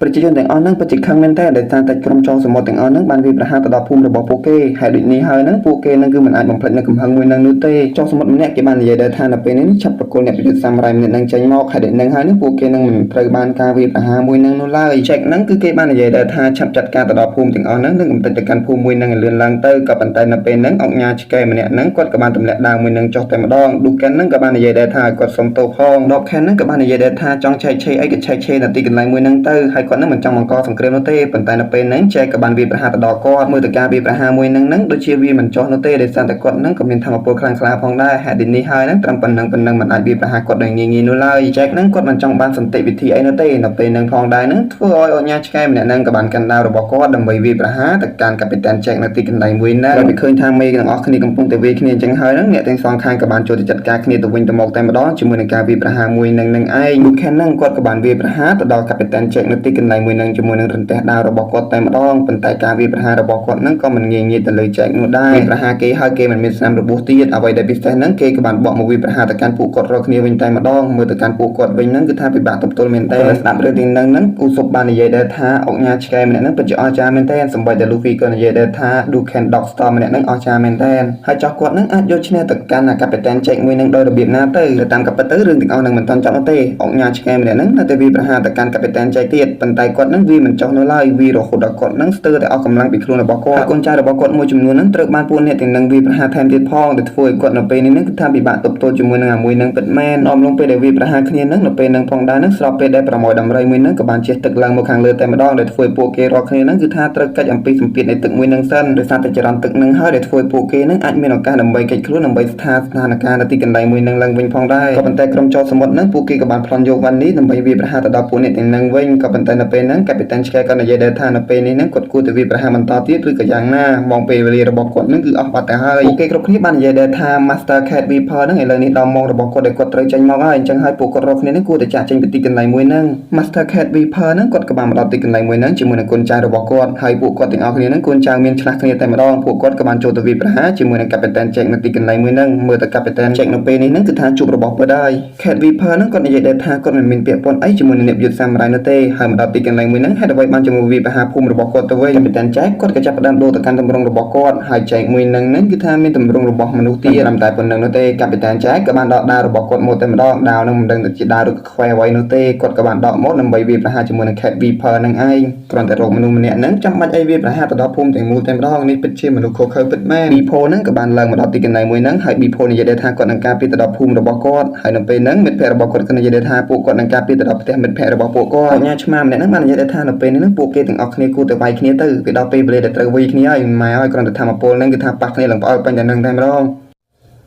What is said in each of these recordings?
ប្រជាជនទាំងអស់ហ្នឹងពិតជាខឹងមែនតើដោយសារតែក្រុមចោរសមុទ្រទាំងអស់ហ្នឹងបានវាយប្រហារទៅដល់ភូមិរបស់ពួកគេហើយដូចនេះហើយហ្នឹងពួកគេហ្នឹងគឺមិនអាចបំភ្លេចនៅកំហឹងមួយហ្នឹងនោះទេចោរសមុទ្រម្នាក់គេបាននិយាយដែរថានៅពេលនេះឆាប់ប្រគល់អ្នកប្រយុទ្ធសាមរ៉ៃម្នាក់ហ្នឹងចេញមកហើយដូចហ្នឹងហើយហ្នឹងពួកគេនឹងមិនត្រូវបានការវាយប្រហារមួយហ្នឹងនោះឡើយចែកហ្នឹងគឺគេបាននិយាយដែរថាឆាប់ចាត់ការទៅដល់ភូមិទាំងអស់ហ្នឹងនិងកំទេចទៅកាន់ភូមិមួយហ្នឹងឲ្យលឿនឡើងទៅក៏ប៉ុន្តែនៅពេលហ្នឹងអង្គញាឆ្កែម្នាក់ហ្នឹងគាត់ក៏បានទម្លាក់ដាវមួយហ្នឹងចុះតែម្ដងឌូកិនហ្នឹងក៏បាននិយាយដែរថាឲ្យគាត់សុំទោសផងដបខេនហ្នឹងក៏បាននិយាយដែរថាចង់ឆែកឆេរអីក៏ឆែកឆេរនៅទីកន្លែងមួយហ្នឹងទៅហើយគាត់ហ្នឹងមិនចង់បង្កសង្គ្រាមនោះទេប៉ុន្តែនៅពេលហ្នឹងចែកក៏បានវាយប្រហារទៅដល់គាត់មើលទៅការវាយប្រហារមួយហ្នឹងហ្នឹងដូចជាវាមិនចុះនោះទេដោយសារតែគាត់ហ្នឹងក៏មានធម៌ពលខ្លាំងក្លាផងដែរហេតុនេះហើយហ្នឹងត្រឹមប៉ុណ្ណឹងប៉ុណ្ណឹងមិនអាចវាយប្រហារគាត់ដោយងាយៗនោះឡើយចែកហ្នឹងគាត់មិនចង់បានសន្តិវិធីអីនោះទេនៅពេលហ្នឹងផងដែរហ្នឹងធ្វើឲ្យអញ្ញាឆ្កែម្នាក់ហ្នឹងក៏បានកាន់ដាវរបស់គាត់ដើម្បីវាយប្រហារទៅកាន់កាពីតានចែកនៅទីកន្លែងមួយហ្នឹងហើយពីឃើញថាមេទាំងអស់គ្នាកំពុងតែវាយគ្នាអញ្ចឹងហើយហ្នឹងអ្នកទាំងសងខាងក៏បានចូលទៅចាត់ការគ្នាទៅវិញទៅមកតែម្ដងជាមួយនឹងការវាយប្រហារមួយនឹងនឹងឯងលូខេនហ្នឹងគាត់ក៏បានវាយប្រហារទៅដល់កាពីតានចែកនៅទីកន្លែងមួយហ្នឹងជាមួយនឹងរន្ទះដាវរបស់គាត់តែម្ដងប៉ុន្តែការវាយប្រហាររបស់គាត់ហ្នឹងក៏មិនងាយងាយទៅលើចែកនោះដែរវាយប្រហារគេហើយគេមិនមានស្នាមរបួសទៀតអ្វីដែលពិសេសហ្នឹងគេក៏បានបកមកវាយប្រហារទៅកាន់ពួកគាត់រាល់គ្នាវិញតែម្ដងមើលទៅកាន់ពួកគាត់វិញហ្នឹងគឺថាពិបាកទប់ទល់មែនតើស្ដាប់រឿងទាំងហ្នឹងហ្នឹងអ៊ូសុបបាននិយាយដែរថាអុកញ៉ាឆ្កែម្នាក់ហ្នឹងពិតជាអស្ចារ្យមែនតើសម្បីតែលូហ្វីក៏និយាយដែរថា Duken Dog Star ម្នាក់ហ្នឹងអស្ចារ្យមែនតើហើយចោះគាត់ហ្នឹងអាចយកឈ្នះទៅកាន់អាកាពីតានចែកមួយហ្នឹងដោយរបៀបណាទៅទៅតាមកាពិតទៅរឿងទាំងអស់ហ្នឹងមិនទាន់ចប់នោះទេអុកញ៉ាឆ្កែម្នាក់ហ្នឹងនៅតែវាយប្រហារទៅកាន់កាពីតានចែកទៀតប៉ុន្តែគាត់ហ្នឹងវាមិនចោះនៅឡើយវារហូតដល់គាត់ហ្នឹងស្ទើរតែអស់កម្លាំងពីខ្លួនរបស់គាត់ហើយកូនចៅរបស់គាត់មួយចំនួនហ្នឹងត្រូវបានពួកអ្នកទាំងហ្នឹងវាយប្រហារថែមទៀតផងដែលធ្វើឲ្យគាត់នៅពេលនេះហ្នឹងគឺថាពិបាកទប់ទល់ជាមួយនឹងអាមួយហ្នឹងពិតមែនអមលងពេលដែលវាយប្រហារគ្នាហ្នឹងនៅពេលហ្នឹងផងដែរហ្នឹងស្របពេលដែលប្រមយដំរីមួយហ្នឹងក៏បានជះទឹកឡើងមកខាងលើតែម្ដងដែលធ្វើឲ្យពួកគេរាល់គ្នាហ្នឹងគឺថាត្រូវកិច្ចអំពីសម្ពាធនៃទឹកមួយហ្នឹងសិនដោយសារតែចរន្តទឹកហ្នឹងហើយដែលធ្វើឲ្យពួកគេហ្នឹងអាចមានឱកាសដើម្បីគេចខ្លួនដើម្បីស្ថាស្ថានភាពនៅទីកន្លែងមួយហ្នឹងឡើងវិញផងដែរក៏ប៉ុន្តែក្រុមចោរសមុទ្រហ្នឹងពួកគេក៏បានប្លន់យកវ៉ាន់នេះដើម្បីវាយប្រហារទៅដល់ពួកអ្នកទាំងហ្នឹងវិញក៏ប៉ុន្តែនៅពេលហ្នឹងកាពីតានឆ្កែក៏និយាយដែរថានៅពេលនេះហ្នឹងគាត់គួរតែវាយប្រហារបន្តទៀតឬក៏យ៉ាងណាមកពេលវេលារបស់គាត់ហ្នឹងគឺអស់បាត់ទៅហើយពួកគេគ្រប់គ្នាបាននិយាយដែរថា Master Cat Viper ហ្នឹងឥឡូវនេះដល់ម៉ោងរបស់គាត់ដែលគាត់ត្រូវចេញមកហើយអញ្ចឹងហើយពួកគាត់រាល់គ្នាហ្នឹងគួរតែចាក់ចេញពីទីកន្លែងមួយហ្នឹង Master Cat Viper ហ្នឹងគាត់ក៏បានមកដល់ទីកន្លែងមួយហ្នឹងជាមួយនឹងកូនចៅរបស់គាត់ហើយពួកគាត់ទាំងអស់គ្នាហ្នឹងកូនចៅមានឆ្លាស់គ្នាតែម្ដងពួកគាត់ក៏បានចូលទៅវាយប្រហារជាមួយនឹង Captain Jack នៅទីកន្លែងមួយហ្នឹងមើលទៅ Captain Jack នៅពេលនេះហ្នឹងគឺថាជួបរបស់ពិតហើយ Cat Viper ហ្នឹងគាត់និយាយដែរថាគាត់មិនមានពាក់ព័ន្ធអីជាមួយនឹងអ្នកយុទ្ធសាមរ៉ៃនោះទេហើយមកដល់ទីកន្លែងមួយហ្នឹងហេតុអ្វីបានជាមួយវាយប្រហារភូមិរបស់គាត់ទៅវិញ Captain Jack គាត់ក៏ចាប់ផ្ដើមដូរទៅកាន់ទម្រង់របស់គាត់ហើយ Jack មួយហ្នឹងហ្នឹងគឺថាមានទម្រង់របស់មនុស្សទៀតត្រឹមតែប៉ុណ្្នឹងនោះទេ Captain Jack ក៏បានដកដាវរបស់គាត់មកតែម្ដងដាវហ្នឹងមិនដឹងទៅជាដាវឬក៏ខ្វែអ្វីនោះទេគាត់ក៏បានដកមកដើម្បីវាយប្រហារជាមួយនឹង Cat Viper ហ្នឹងឯងគ្រាន់តែរកមនុស្សម្នាក់ហ្នឹងចាំបាច់អីវាយប្រហារទៅដល់ភូមិទាំងមូលតែម្ដងនេះពិតជាមនុស្សខុសខើពិតមែន Bipo ហ្នឹងក៏បានឡើងមកដល់ទីកន្លែងមួយហ្នឹងហើយ Bipo និយាយដែរថាគាត់នឹងការពារទៅដល់ភូមិរបស់គាត់ហើយនៅពេលហ្នឹងមិត្តភ័ក្តិរបស់គាត់ក៏និយាយដែរថាពួកគាត់នឹងការពារទៅដល់ផ្ទះមិត្តភ័ក្តិរបស់ពួកគាត់ញ៉ាឆ្មាម្នាក់ហ្នឹងបាននិយាយដែរថានៅពេលនេះហ្នឹងពួកគេទាំងអស់គ្នាគួរតែវាយគ្នាទៅវាដល់ពេលវេលាដែលត្រូវវាយគ្នាហើយម៉ែហើយគ្រាន់តែថាមពលហ្នឹងគឺថាប៉ះគ្នាឡើងផ្អើលពេញតែនឹងតែម្ដង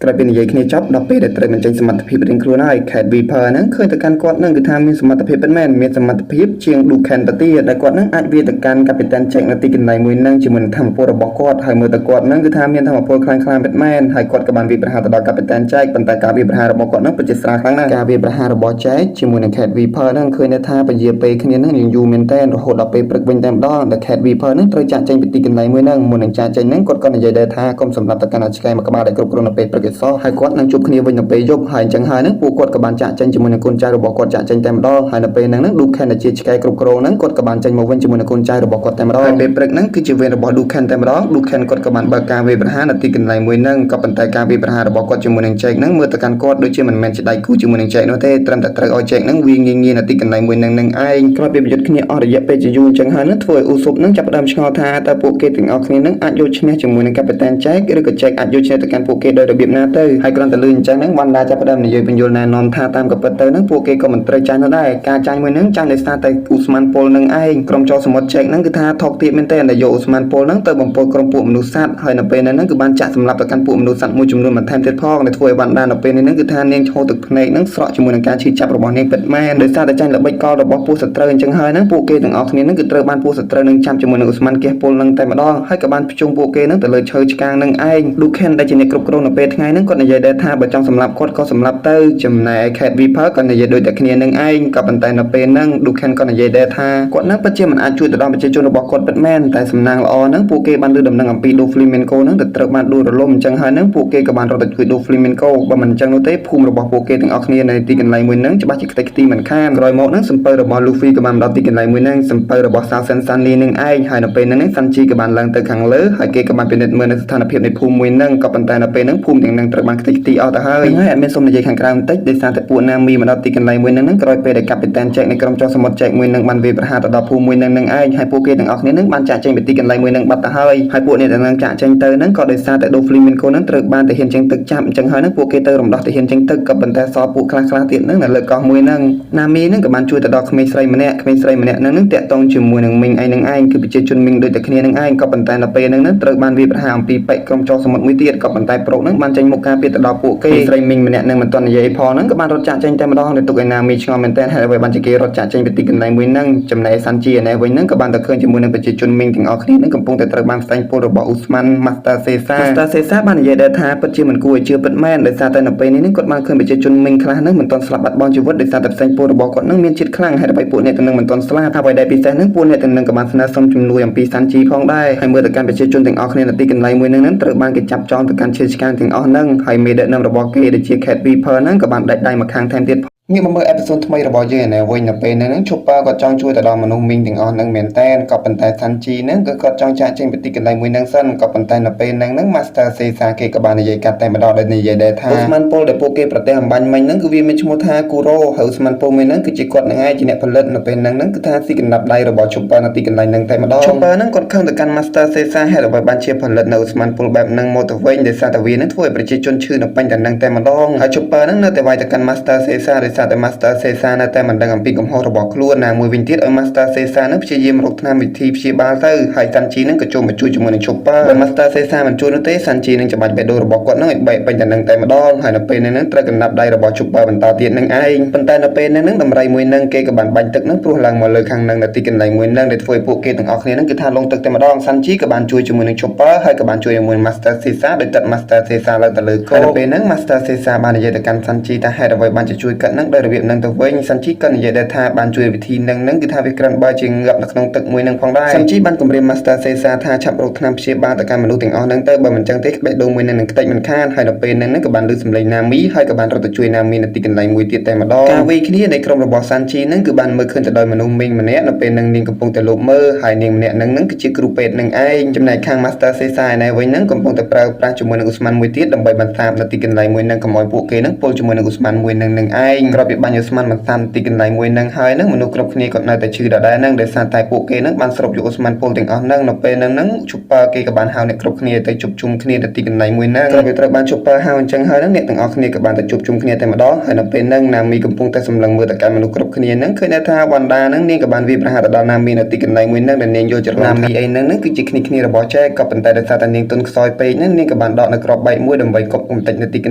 ក្រោយពីនិយាយគ្នាចប់ដល់ពេលដែលត្រូវបញ្ចេញសមត្ថភាពរៀងខ្លួនហើយ Cat Viper ហ្នឹងឃើញទៅកាន់គាត់ហ្នឹងគឺថាមានសមត្ថភាពពិតមែនមានសមត្ថភាពជាង Duken ទៅទៀតដែលគាត់ហ្នឹងអាចវាយទៅកាន់ Captain Jack នៅទីកន្លែងមួយហ្នឹងជាមួយនឹងធម៌ពលរបស់គាត់ហើយមើលទៅគាត់ហ្នឹងគឺថាមានធម៌ពលខ្លាំងក្លាពិតមែនហើយគាត់ក៏បានវាយប្រហារទៅដល់ Captain Jack ប៉ុន្តែការវាយប្រហាររបស់គាត់ហ្នឹងពិតជាស្រាលខ្លាំងណាស់ការវាយប្រហាររបស់ Jack ជាមួយនឹង Cat Viper ហ្នឹងឃើញថាពជាពេលគ្នាហ្នឹងយូរមែនតើរហូតដល់ពេលព្រឹកវិញតែម្ដងដែល Cat Viper ហ្នឹងត្រូវចាក់ចេញពីទីកន្លែងមួយហ្នឹងមុននឹងចាក់ចេញហ្នឹងគាត់ក៏និយាយដែរថាកុំសម្រាប់ទៅកាន់អាឆ្កែមួយក្បាលដែលគ្រប់គ្រងនៅពេលព្រឹកឯសោះហើយគាត់នឹងជួបគ្នាវិញនៅពេលយប់ហើយអញ្ចឹងហើយហ្នឹងពួកគាត់ក៏បានចាក់ចេញជាមួយនឹងកូនចៅរបស់គាត់ចាក់ចេញតែម្ដងហើយនៅពេលហ្នឹងហ្នឹង Duken ដែលជាឆ្កែគ្រប់គ្រងហ្នឹងគាត់ក៏បានចេញមកវិញជាមួយនឹងកូនចៅរបស់គាត់តែម្ដងហើយពេលព្រឹកហ្នឹងគឺជាវេនរបស់ Duken តែម្ដង Duken គាត់ក៏បានបើកការវាយប្រហារនៅទីកន្លែងមួយហ្នឹងក៏ប៉ុន្តែការវាយប្រហាររបស់គាត់ជាមួយនឹង Jack ហ្នឹងមើលទៅកាន់គាត់ដូចជាមិនមែនជាដៃគូជាមួយនឹង Jack នោះទេត្រឹមតែត្រូវឲ្យ Jack ហ្នឹងវាងាយងាយនៅទីកន្លែងមួយហ្នឹងនឹងឯងក្រោយពីប្រយុទ្ធគ្នាអស់រយៈពេលជាយូរអញ្ចឹងហើយហ្នឹងធ្វើឲ្យអ៊ូស៊ុបហ្នឹងចាប់ផ្ដើមឆ្ងល់ថាតើពួកគេទាំងអស់គ្នាហ្នឹងអាចយកឈ្នះជាមួយនឹងកាពីតាន Jack ឬក៏ Jack អាចយកឈ្នះទៅកាន់ពួកគេដោយរបៀបណាទៅហើយគ្រាន់តែលឺអញ្ចឹងហ្នឹងវ៉ាន់ដាចាប់ផ្ដើមនិយាយបញ្យល់ណែនាំថាតាមក៏ពិតទៅហ្នឹងពួកគេក៏មិនត្រូវចាញ់នោះដែរការចាញ់មួយហ្នឹងចាញ់ដោយសារតែអ៊ូស្មានពលនឹងឯងក្រុមចោរសមុទ្រ Jack ហ្នឹងគឺថាថោកទាបមែនទែនដែលយកអ៊ូស្មានពលហ្នឹងទៅបំពុលក្រុមពួកមនុស្សសត្វហើយនៅពេលហ្នឹងគឺបានចាក់សម្លាប់ទៅកាន់ពួកមនុស្សសត្វមួយចំនួនបន្ថែមទៀតផងដែលធ្វើឲ្យវ៉ាន់ដានៅពេលនេះហ្នឹងគឺថានាងឈរទឹកភ្នែកហ្នឹងស្រក់ជាមួយនឹងការឈឺចាប់របស់នាងពិតមែនដោយសារតែចាញ់ល្បិចកលរបស់ពួកសត្រូវអញ្ចឹងហើយហ្នឹងពួកគេទាំងអស់គ្នាហ្នឹងគឺត្រូវបានពួកសត្រូវនឹងចាប់ជាមួយនឹងអ៊ូស្មានគះពលហ្នឹងតែម្ដងហើយក៏បានភ្ជង់ពួកគេហ្នឹងទៅលើឈើឆ្កាងហ្នឹងឯងឌូខេនដែលជាអ្នកគ្រប់គ្រងនៅពេលថ្ងៃ ថ្ងៃហ្នឹងគាត់និយាយដែរថាបើចង់សម្លាប់គាត់ក៏សម្លាប់ទៅចំណែកឯ Cat Viper ក៏និយាយដូចតែគ្នានឹងឯងក៏ប៉ុន្តែនៅពេលហ្នឹង Duken ក៏និយាយដែរថាគាត់នឹងពិតជាមិនអាចជួយទៅដល់ប្រជាជនរបស់គាត់ពិតមែនតែសំណាងល្អហ្នឹងពួកគេបានលើដំណឹងអំពី Doflamingo ហ្នឹងទៅត្រូវបានដួលរលំអញ្ចឹងហើយហ្នឹងពួកគេក៏បានរត់ទៅជួយ Doflamingo បើមិនអញ្ចឹងនោះទេភូមិរបស់ពួកគេទាំងអស់គ្នានៅទីកន្លែងមួយហ្នឹងច្បាស់ជាខ្ទេចខ្ទីមិនខានក្រោយមកហ្នឹងសំពៅរបស់ Luffy ក៏បានមកដល់ទីកន្លែងមួយហ្នឹងសំពៅរបស់ Thousand Sunny នឹងឯងហើយនៅពេលហ្នឹង Sanji ក៏បានឡើងទៅខាងលើហើយគេក៏បានពិនិត្យមើលនៅស្ថានភាពនៃភូមិមួយហ្នឹងក៏ប៉ុន្តែនៅពេលហ្នឹងភូមិទាំងហ្នឹងត្រូវបានខ្ទេចខ្ទីអស់ទៅហើយហ្នឹងហើយអត់មានសុំនិយាយខាងក្រៅបន្តិចដោយសារតែពួកណាមីមកដល់ទីកន្លែងមួយហ្នឹងក្រោយពេលដែលកាពីតានចែកនៃក្រុមចោរសមុទ្រចែកមួយហ្នឹងបានវាយប្រហារទៅដល់ភូមិមួយហ្នឹងនឹងឯងហើយពួកគេទាំងអស់គ្នាហ្នឹងបានចាក់ចេញពីទីកន្លែងមួយហ្នឹងបាត់ទៅហើយហើយពួកនេះទាំងហ្នឹងចាក់ចេញទៅហ្នឹងក៏ដោយសារតែ Doflamingo ហ្នឹងត្រូវបានទាហានជើងទឹកចាប់អញ្ចឹងហើយហ្នឹងពួកគេទៅរំដោះទាហានជើងទឹកក៏ប៉ុន្តែសល់ពួកខ្លះខ្លះទៀតហ្នឹងនៅលើកោះមួយហ្នឹងណាមីហ្នឹងក៏បានជួយទៅដល់ក្មេងស្រីម្នាក់ក្មេងស្រីម្នាក់ហ្នឹងតាក់ទងជាមួយនឹងមីងឯនឹងឯងគឺប្រជាជនមីងដូចតែគ្នានឹងឯងក៏ប៉ុន្តែនៅពេលហ្នឹងត្រូវបានវាយប្រហារអំពីពេកក្រុមចោរសមុទ្រមួយទៀតក៏ប៉ុន្តែប្រុកហ្នឹងបានចេញមុខការពារទៅដល់ពួកគេស្រីមីងម្នាក់ហ្នឹងមិនទាន់និយាយផងហ្នឹងក៏បានរត់ចាក់ចេញតែម្ដងដែលទុកឯណាមីឆ្ងល់មែនតើហេតុអ្វីបានជាគេរត់ចាក់ចេញពីទីកន្លែងមួយហ្នឹងចំណែកសាន់ជីឯនេះវិញហ្នឹងក៏បានតែឃើញជាមួយនឹងប្រជាជនមីងទាំងអស់គ្នាហ្នឹងកំពុងតែត្រូវបានផ្សែងពុលរបស់អ៊ូស្មាន Master Caesar Master Caesar បាននិយាយដែរថាពិតជាមិនគួរឲ្យជឿពិតមែនដោយសារតែនៅពេលនេះហ្នឹងគាត់បានឃើញប្រជាជនមីងខ្លះហ្នឹងមិនទាន់ស្លាប់បាត់បង់ជីវិតដោយសារតែផ្សែងពុលរបស់គាត់ហ្នឹងមានជាតិខ្លាំងហេតុអ្វីពួកអ្នកទាំងហ្នឹងមិនទាន់ស្លាប់ហើយអ្វីដែលពិសេសហ្នឹងពួកអ្នកទាំងហ្នឹងក៏បានស្នើសុំជំនួយអំពីសាន់ជីផងដែរហើយមើលទៅកាន់ប្រជាជនទាំងអស់គ្នានៅទីកន្លែងមួយហ្នឹងត្រូវបានគេចាប់ចងទៅកាន់ឈើឆ្កាងទាំងអស់ហ្នឹងហើយមេដឹកនាំរបស់គេដែលជា Cat Viper ហ្នឹងក៏បានដាច់ដៃមកខាងថែមទៀតងាកមកមើល episode ថ្មីរបស់យើងឯនេះវិញនៅពេលហ្នឹង Chopper គាត់ចង់ជួយទៅដល់មនុស្សមីងទាំងអស់ហ្នឹងមែនតើក៏ប៉ុន្តែ Sanji ហ្នឹងគឺគាត់ចង់ចាកចេញពីទីកន្លែងមួយហ្នឹងសិនក៏ប៉ុន្តែនៅពេលហ្នឹងហ្នឹង Master Caesar គេក៏បាននិយាយកាត់តែម្ដងដែលនិយាយដែរថាឧស្ម័នពលដែលពួកគេប្រទេសអំបញ្ញមិញហ្នឹងគឺវាមានឈ្មោះថា Kuro ហើយឧស្ម័នពលមួយហ្នឹងគឺជាគាត់នឹងឯងជាអ្នកផលិតនៅពេលហ្នឹងហ្នឹងគឺថាស៊ីកណ្ដាប់ដៃរបស់ Chopper នៅទីកន្លែងហ្នឹងតែម្ដង Chopper ហ្នឹងគាត់ខឹងទៅកាន់ Master Caesar ហេតុអ្វីបានជាផលិតនៅឧស្ម័នពលបែបហ្នឹងមកទៅវិញដោយសារតែវាហ្នឹងធ្វើឲ្យប្រជាជនឈឺនៅពេញតែហ្នឹងតែម្ដងហើយ Chopper ហ្នឹងនៅតែវាយទៅកាន់ Master Caesar ដោយសារតែ Master Caesar នៅតែមិនដឹងអំពីកំហុសរបស់ខ្លួនណាមួយវិញទៀតឲ្យ Master Caesar ហ្នឹងព្យាយាមរកថ្នាំវិធីព្យាបាលទៅហើយ Sanji ហ្នឹងក៏ចូលមកជួយជាមួយនឹង Chopper បើ Master Caesar មិនជួយនោះទេ Sanji នឹងច្បាច់បេះដូងរបស់គាត់ហ្នឹងឲ្យបែកពេញតែនឹងតែម្ដងហើយនៅពេលហ្នឹងត្រូវកណ្ដាប់ដៃរបស់ Chopper បន្តទៀតនឹងឯងប៉ុន្តែនៅពេលហ្នឹងដំរីមួយហ្នឹងគេក៏បានបាញ់ទឹកហ្នឹងព្រោះឡើងមកលើខាងហ្នឹងនៅទីកន្លែងមួយហ្នឹងដែលធ្វើឲ្យពួកគេទាំងអស់គ្នាហ្នឹងគឺថាលងទឹកតែម្ដង Sanji ក៏បានជួយជាមួយនឹង Chopper ហើយក៏បានជួយជាមួយ Master Caesar ដោយទឹក Master Caesar ឡើងទៅលើគោហើយនៅពេលហ្នឹង Master Caesar បាននិយាយទៅកាន់ Sanji ថាហេតុអ្វីបានជាជួយគាត់ហ្នឹងដោយរបៀបហ្នឹងទៅវិញ Sanji ក៏និយាយដែរថាបានជួយវិធីហ្នឹងហ្នឹងគឺថាវាក្រាន់បើជាងាប់នៅក្នុងទឹកមួយហ្នឹងផងដែរ Sanji បានគំរាម Master Caesar ថាឆាប់រកថ្នាំព្យាបាលទៅកាន់មនុស្សទាំងអស់ហ្នឹងទៅបើមិនចឹងទេក្បេះដូងមួយហ្នឹងនឹងខ្ទេចមិនខានហើយនៅពេលហ្នឹងក៏បានឮសំឡេង Nami ហើយក៏បានរត់ទៅជួយ Nami នៅទីកន្លែងមួយទៀតតែម្ដងការវាយគ្នានៃក្រុមរបស់ Sanji ហ្នឹងគឺបានមើលឃើញទៅដោយមនុស្សមីងម្នាក់នៅពេលហ្នឹងនាងកំពុងតែលបមើលហើយនាងម្នាក់ហ្នឹងហ្នឹងគឺជាគ្រូពេទ្យនឹងឯងចំណែកខាង Master Caesar ឯនេះវិញហ្នឹងកំពុងតែប្រើប្រាស់ជាមួយនឹងឧស្ម័នមួយទៀតដើម្បីបន្សាបនៅទីកន្លែងមួយហ្នឹងកុំឲ្យពួកគេហ្នឹងពុលជាមួយនឹងឧស្ម័នមួយហ្នឹងនឹងឯងក្រោយពីបាញ់ឧស្ម័នបន្សាបទីកន្លែងមួយហ្នឹងហើយហ្នឹងមនុស្សគ្រប់គ្នាក៏នៅតែឈឺដដែលហ្នឹងដោយសារតែពួកគេហ្នឹងបានស្រូបយកឧស្ម័នពុលទាំងអស់ហ្នឹងនៅពេលហ្នឹងហ្នឹង Chopper គេក៏បានហៅអ្នកគ្រប់គ្នាទៅជួបជុំគ្នានៅទីកន្លែងមួយហ្នឹងក្រោយពីត្រូវបាន Chopper ហៅអញ្ចឹងហើយហ្នឹងអ្នកទាំងអស់គ្នាក៏បានទៅជួបជុំគ្នាតែម្ដងហើយនៅពេលហ្នឹង Nami កំពុងតែសម្លឹងមើលទៅកាន់មនុស្សគ្រប់គ្នាហ្នឹងឃើញថាវ៉ាន់ដាហ្នឹងនាងក៏បានវាយប្រហារទៅដល់ Nami នៅទីកន្លែងមួយហ្នឹងដែលនាងយល់ច្រឡំ Nami អីហ្នឹងហ្នឹងគឺជាគ្នាគ្នារបស់ចែកក៏ប៉ុន្តែដោយសារតែនាងទុនខ្សោយពេកហ្នឹងនាងក៏បានដកនៅក្របបែកមួយដើម្បីគប់កំទេចនៅទីក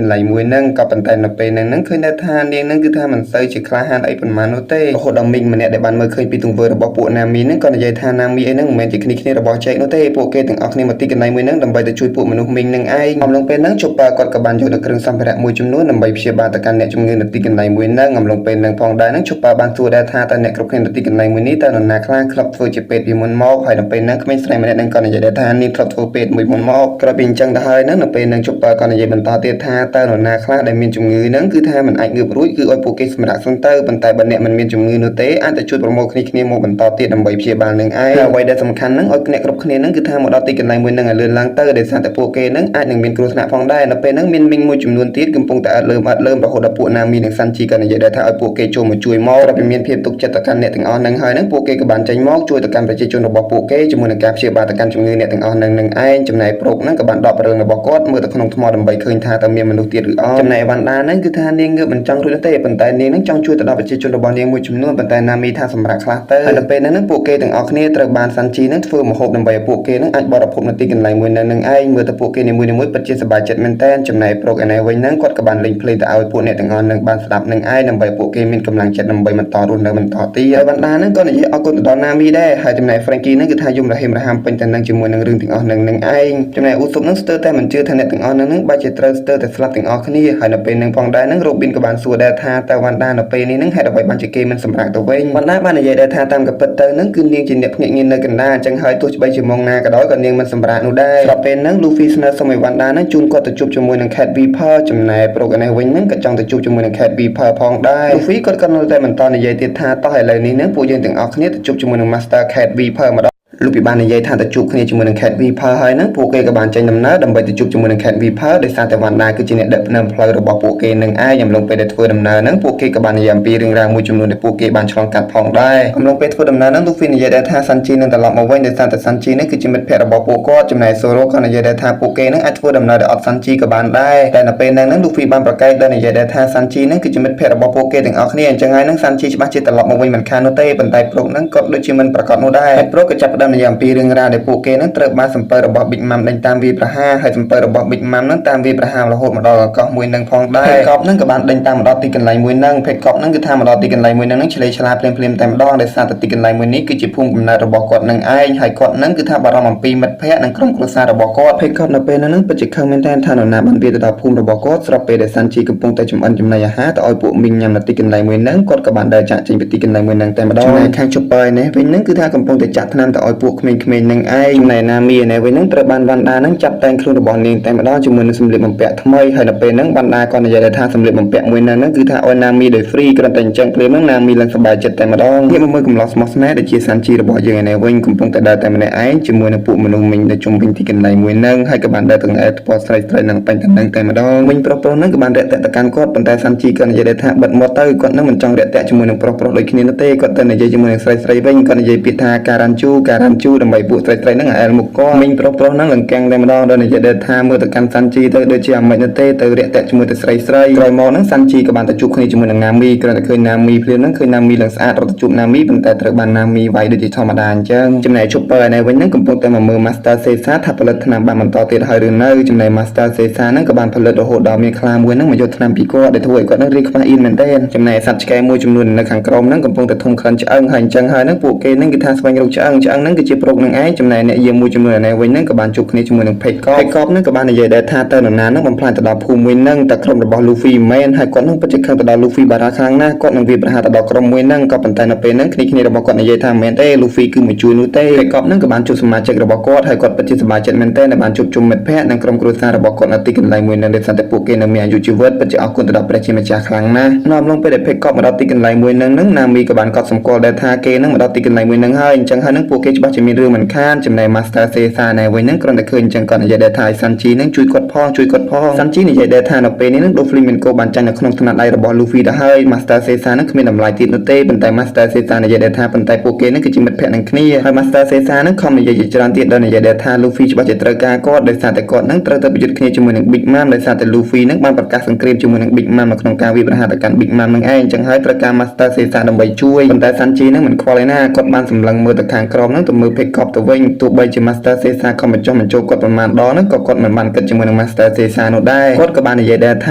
ន្លែងមួយហ្នឹងក៏ប៉ុន្តែនៅពេលហ្នឹងហ្នឹងឃើញថានាងហ្នឹងគឺថាមិនសូវជាក្លាហានអីប៉ុន្មាននោះទេរហូតដល់មីងម្នាក់ដែលបានមើលឃើញពីទង្វើរបស់ពួក Nami ហ្នឹងក៏និយាយថា Nami អីហ្នឹងមិនមែនជាគ្នាគ្នារបស់ចែកនោះទេពួកគេទាំងអស់គ្នាមកទីកន្លែងមួយហ្នឹងដើម្បីទៅជួយពួកមនុស្សមីងហ្នឹងឯងអំឡុងពេលហ្នឹង Chopper គាត់ក៏បានយកនៅគ្រឿងសម្ភារៈមួយចំនួនដើម្បីព្យាបាលទៅកាន់អ្នកជំងឺនៅទីកន្លែងមួយហ្នឹងអំឡុងពេលហ្នឹងផងដែរហ្នឹង Chopper បានសួរដែរថាតើអ្នកគ្រប់គ្នានៅទីកន្លែងមួយនេះតើនរណាខ្លះធ្លាប់ធ្វើជាពេទ្យពីមុនមកហើយនៅពេលហ្នឹងក្មេងស្រីម្នាក់ហ្នឹងក៏និយាយដែរថានាងធ្លាប់ធ្វើពេទ្យមួយមុនមកក្រោយពីអញ្ចឹងទៅហើយហ្នឹងនៅពេលហ្នឹង Chopper ក៏និយាយបន្តទៀតថាតើនរណាខ្លះដែលមានជំងឺហ្នឹងគឺថាមិនអាចងើបរួចគឺឲ្យពួកគេសម្រាកសិនទៅប៉ុន្តែបើអ្នកមិនមានជំងឺនោះទេអាចទៅជួយប្រមូលគ្នាគ្នាមកបន្តទៀតដើម្បីព្យាបាលនឹងឯងហើយអ្វីដែលសំខាន់ហ្នឹងឲ្យអ្នកគ្រប់គ្នាហ្នឹងគឺថាមកដល់ទីកន្លែងមួយហ្នឹងឲ្យលឿនឡើងទៅដោយសារតែពួកគេហ្នឹងអាចនឹងមានគ្រោះថ្នាក់ផងដែរនៅពេលហ្នឹងមានមីងមួយចំនួនទៀតកំពុងតែអត់លើមអត់លើមរហូតដល់ពួកណាមីនិងសាន់ជីក៏និយាយដែរថាឲ្យពួកគេចូលមកជួយមកក្រោយពីមានភាពទុកចិត្តទៅកាន់អ្នកទាំងអស់ហ្នឹងហើយហ្នឹងពួកគេក៏បានចេញមកជួយទៅកាន់ប្រជាជនរបស់ពួកគេជាមួយនឹងការព្យាបាលទៅកាន់ជំងឺអ្នកទាំងអស់ហ្នឹងនឹងឯងចំណែកប្រុកហ្នឹងក៏បានដករឿងរបស់គាត់មើលទៅក្នុងថ្មដើម្បីឃើញថាតើមានមនុស្សទៀតឬអត់ចំណែកវ៉ាន់ដាហ្នឹងគឺថានាងងើបមិនចង់រួចនោះទេប៉ុន្ ប៉ុន្តែនាងនឹងចង់ជួយទៅដល់ប្រជាជនរបស់នាងមួយចំនួនប៉ុន្តែណាមីថាសម្រាប់ខ្លះទៅហើយនៅពេលហ្នឹងនឹងពួកគេទាំងអស់គ្នាត្រូវបានសាន់ជីនឹងធ្វើម្ហូបដើម្បីឲ្យពួកគេនឹងអាចបរិភោគនៅទីកន្លែងមួយនៅនឹងឯងមើលទៅពួកគេនីមួយៗពិតជាសប្បាយចិត្តមែនទែនចំណែកប្រូកឯនេះវិញហ្នឹងគាត់ក៏បានលេងភ្លេងទៅឲ្យពួកអ្នកទាំងអស់នឹងបានស្ដាប់នឹងឯងដើម្បីពួកគេមានកម្លាំងចិត្តដើម្បីបន្តរស់នៅបន្តទៀតហើយវណ្ដាហ្នឹងក៏និយាយអរគុណទៅដល់ណាមីដែរហើយចំណែក Frankie ហ្នឹងគឺថាយំរហេមរហាមពេញទៅនឹងជាមួយនឹងរឿងទាំងអស់នឹងនឹងឯងចំណែកអ៊ូសុបហ្នឹងស្ទើរតែមិនជឿថាអ្នកទាំងអស់ហ្នឹងបែរជាត្រូវស្ទើរតែស្លាប់ទាំងអស់គ្នាហើយនៅពេលហ្នឹងផងដែរហ្នឹងរ៉ូប៊ីនក៏បានសួរដែរថាតើវណ្ដានៅពេលនេះហ្នឹងហេតុអ្វីបានជាគេមិនសម្រាកទៅវិញវណ្ដាបាននិយាយដែរថាតាមក៏ពិតទៅហ្នឹងគឺនាងជាអ្នកភ្នាក់ងារនៅកណ្ដាលអញ្ចឹងហើយទោះបីជាម៉ោងណាក៏ដោយក៏នាងមិនសម្រាកនោះដែរស្របពេលហ្នឹង Luffy ស្នើសុំឲ្យវណ្ដាហ្នឹងជូនគាត់ទៅជួបជាមួយនឹង Cat Viper ចំណែកប្រូកនេះវិញហ្នឹងក៏ចង់ទៅជួបជាមួយនឹង Cat Viper ផងដែរ Luffy គាត់ក៏នៅតែបន្តនិយាយទៀតថាតោះឥឡូវនេះហ្នឹងពួកយើងទាំងអស់គ្នាទៅជួបជាមួយនឹង Master Cat Viper ម្ដងលោកពីបាននិយាយថាទៅជួបគ្នាជាមួយនឹង Cat Viper ហើយហ្នឹងពួកគេក៏បានចេញដំណើរដើម្បីទៅជួបជាមួយនឹង Cat Viper ដោយសារតែវ៉ាន់ដាគឺជាអ្នកដឹកនាំផ្លូវរបស់ពួកគេនឹងឯងអំឡុងពេលដែលធ្វើដំណើរហ្នឹងពួកគេក៏បាននិយាយអំពីរឿងរ៉ាវមួយចំនួនដែលពួកគេបានឆ្លងកាត់ផងដែរអំឡុងពេលធ្វើដំណើរហ្នឹងលោកហ្វីនិយាយដែរថាសាន់ជីនឹងត្រឡប់មកវិញដោយសារតែសាន់ជីហ្នឹងគឺជាមិត្តភក្តិរបស់ពួកគាត់ចំណែកសូរ៉ូក៏និយាយដែរថាពួកគេហ្នឹងអាចធ្វើដំណើរដោយអត់សាន់ជីក៏បានដែរតែនៅពេលហ្នឹងលោកហ្វីបានប្រកែកដោយនិយាយដែរថាសាន់ជីហ្នឹងគឺជាមិត្តភក្តិរបស់ពួកគេទាំងអស់គ្នាអញ្ចឹងហើយហ្នឹងសាន់ជីច្បាស់ជាត្រឡប់មកវិញមិនខាននោះទេប៉ុន្តែប្រុកហ្នឹងក៏ដូចជាមិនប្រកាសនោះដែរហើយប្រុកក៏ចាប់ផ្ដើមនិយាយអំពីរឿងរ៉ាវដែលពួកគេហ្នឹងត្រូវបានសំពៅរបស់ Big Mom ដេញតាមវាយប្រហារហើយសំពៅរបស់ Big Mom ហ្នឹងតាមវាយប្រហាររហូតមកដល់កោះមួយហ្នឹងផងដែរភេកប់ហ្នឹងក៏បានដេញតាមមកដល់ទីកន្លែងមួយហ្នឹងភេកប់ហ្នឹងគឺថាមកដល់ទីកន្លែងមួយហ្នឹងឆ្លេឆ្លាភ្លាមភ្លាមតែម្ដងដោយសារតែទីកន្លែងមួយនេះគឺជាភូមិកំណើតរបស់គាត់នឹងឯងហើយគាត់ហ្នឹងគឺថាបារម្ភអំពីមិត្តភ័ក្តិនិងក្រុមគ្រួសាររបស់គាត់ភេកប់នៅពេលហ្នឹងពិតជាខឹងមែនទែនថានរណាបានវាយទៅដល់ភូមិរបស់គាត់ស្របពេលដែលសាន់ជីកំពុងតែចម្អិនចំណីអាហារទៅឲ្យពួកមីងញ៉ាំនៅទីកន្លែងមួយហ្នឹងគាត់ក៏បានដើរចាក់ចេញពីទីកន្លែងមួយហ្នឹងតែម្ដងចំណែកខាង Chopper នេះវិញហ្នឹងគឺថាកំពុងតែចាក់ថ្នាំទៅឲ្យពួកក្មេងៗហ្នឹងឯងចំណែកណាមីនេះវិញហ្នឹងត្រូវបានវ៉ាន់ដាហ្នឹងចាប់តែងខ្លួនរបស់នាងតែម្ដងជាមួយនឹងសម្លៀកបំពាក់ថ្មីហើយនៅពេលហ្នឹងវ៉ាន់ដាក៏និយាយថាសម្លៀកបំពាក់មួយហ្នឹងគឺថាឲ្យណាមីដោយ free គ្រាន់តែអញ្ចឹងភ្លាមហ្នឹងណាមីឡើងសប្បាយចិត្តតែម្ដងងាកមកមើលកំឡោះស្មោះស្នេហ៍ដែលជាសាន់ជីរបស់យើងឯនេះវិញកំពុងតែដើរតែម្នាក់ឯងជាមួយនឹងពួកមនុស្សមីងនៅជុំវិញទីកន្លែងមួយហ្នឹងហើយក៏បានដើរទាំងអែថ្ពាល់ស្រីស្រីនឹងពេញតំណឹងតែម្ដងវិញប្រុសប្រុសហ្នឹងក៏បានរាក់ទាក់ទៅកាន់គាត់ប៉ុន្តែសាន់ជីក៏និយាយថាបិទមាត់ទៅគាត់នឹងមិនចង់រាក់ទាក់ជាមួយនឹងប្រុសប្រុសដូចគ្នានោះទេគាត់ទៅនិយាយជាមួយនឹងស្រីស្រីវិញគាត់និយាយពាក្យថាការ៉ាន់ជូការ៉ាន់ជូដើម្បីពួកស្រីស្រីហ្នឹងអែលមុខគាត់មីងប្រុសប្រុសហ្នឹងលង្កាំងតែម្ដងដល់និយាយថាមើលទៅកាន់សាន់ជីទៅដូចជាអាម៉េចនោះទេទៅរាក់ទាក់ជាមួយទៅស្រីស្រីក្រោយមកហ្នឹងសាន់ជីក៏បានទៅជួបគ្នាជាមួយនឹងណាមីគ្រាន់តែឃើញណាមីភ្លាមហ្នឹងឃើញណាមីឡើងស្អាតរត់ទៅជួបណាមីប៉ុន្តែត្រូវបានណាមីវាយដូចជាធម្មតាអញ្ចឹងចំណែក Chopper ឯនេះវិញហ្នឹងកំពុងតែមកមើល Master Caesar ថាផលិតថ្នាំបានបន្តទៀតហើយឬនៅចំណែក Master Caesar ហ្នឹងក៏បានផលិតរហូតដល់មានខ្លាមួយហ្នឹងមកយកថ្នាំពីគាត់ដែលធ្វើឲ្យគាត់ហ្នឹងរីកខ្វះអៀនមែនទែនចំណែកសត្វឆ្កែមួយចំនួននៅខាងក្រោមហ្នឹងកំពុងតែធំក្លិនឆ្អឹងហើយអញ្ចឹងហើយហ្នឹងពួកគេហ្នឹងគឺថាស្វែងរកឆ្អឹងឆ្អឹងហ្នឹងគឺជាប្រុកនឹងឯងចំណែកអ្នកយាមមួយចំនួនឯនេះវិញហ្នឹងក៏បានជួបគ្នាជាមួយនឹង Peg កបហ្នឹងក៏បាននិយាយដែរថាតើនរណាហ្នឹងបំផ្លាញទៅដល់ភូមិមួយហ្នឹងតែក្រុមរបស់ Luffy មែនហើយគាត់ហ្នឹងពិតជាខឹងទៅដល់ Luffy បារ៉ាខ្លាំងណាស់គាត់នឹងវាយប្រហារទៅដល់ក្រុមមួយហ្នឹងក៏ប៉ុន្តែនៅពេលហ្នឹងគ្នាគ្នារបស់គាត់និយាយថាមិនមែនទេ Luffy គឺមកជួយនោះទេ Peg កបហ្នឹងក៏បានជួបសមាជិករបស់គាត់ហើយគាត់ពិតជាសប្បាយចិត្តមែនទែនដែលបានជួបជុំមិត្តភ័ក្តិនិងក្រុមគ្រួសាររបស់គាត់នៅទីកន្លែងមួយហ្នឹងដោយសារតែពួកគេនៅមានអាយុជីវិតពិតជាអរគុណទៅដល់ព្រះជាម្ចាស់ខ្លាំងណាស់នៅអំឡុងពេលដែល Peg កបមកដល់ទីកន្លែងមួយហ្នឹងហ្នឹងណាមីក៏បានកត់សម្គាល់ដែរថាគេហ្នឹងមកដល់ទីកន្លែងមួយហ្នឹងហើយអញ្ចឹងហើយហ្នឹងពួកគេច្បាស់ជាមានរឿងមិនខានចំណែក Master Caesar ណែវិញហ្នឹងគ្រាន់តែឃើញអញ្ចឹងគាត់និយាយដែរថាឲ្យសាន់ជីហ្នឹងជួយគាត់ផងជួយគាត់ផងសាន់ជីនិយាយដែរថានៅពេលនេះហ្នឹង Doflamingo បានចាញ់នៅក្នុងថ្នាក់ដៃរបស់ Luffy ទៅហើយ Master Caesar ហ្នឹងគ្មានតម្លៃទៀតនោះទេប៉ុន្តែ Master Caesar និយាយដែរថាប៉ុន្តែពួកគេហ្នឹងគឺជាមិត្តភក្តិនឹងគ្នាហើយ Master Caesar ហ្នឹងខំនិយាយជាច្រើនទៀតដល់និយាយដែរថា Luffy ច្បាស់ជាត្រូវការគាត់ដោយសារតែគាត់ហ្នឹងត្រូវទៅប្រយុទ្ធគ្នាជាមួយនឹង Big Mom ដោយសារតែ Luffy ហ្នឹងបានប្រកាសសង្គ្រាមជាមួយនឹង Big Mom នៅក្នុងការវាយប្រហារទៅកាន់ Big Mom ហ្នឹងឯងអញ្ចឹងហើយត្រូវការ Master Caesar ដើម្បីជួយប៉ុន្តែសាន់ជីហ្នឹងមិនខ្វល់ឯណាគាត់បានសម្លឹងមើលទៅខាងក្រោមហ្នឹងទៅមើល Pig កទៅវិញទោះបីជា Master Caesar ខំបញ្ចុះបញ្ចូលគាត់ប្រមាណដងហ្នឹងក៏គាត់មិនបានគិតជាមួយនឹង Master Caesar នោះដែរគាត់ក៏បាននិយាយដែរថ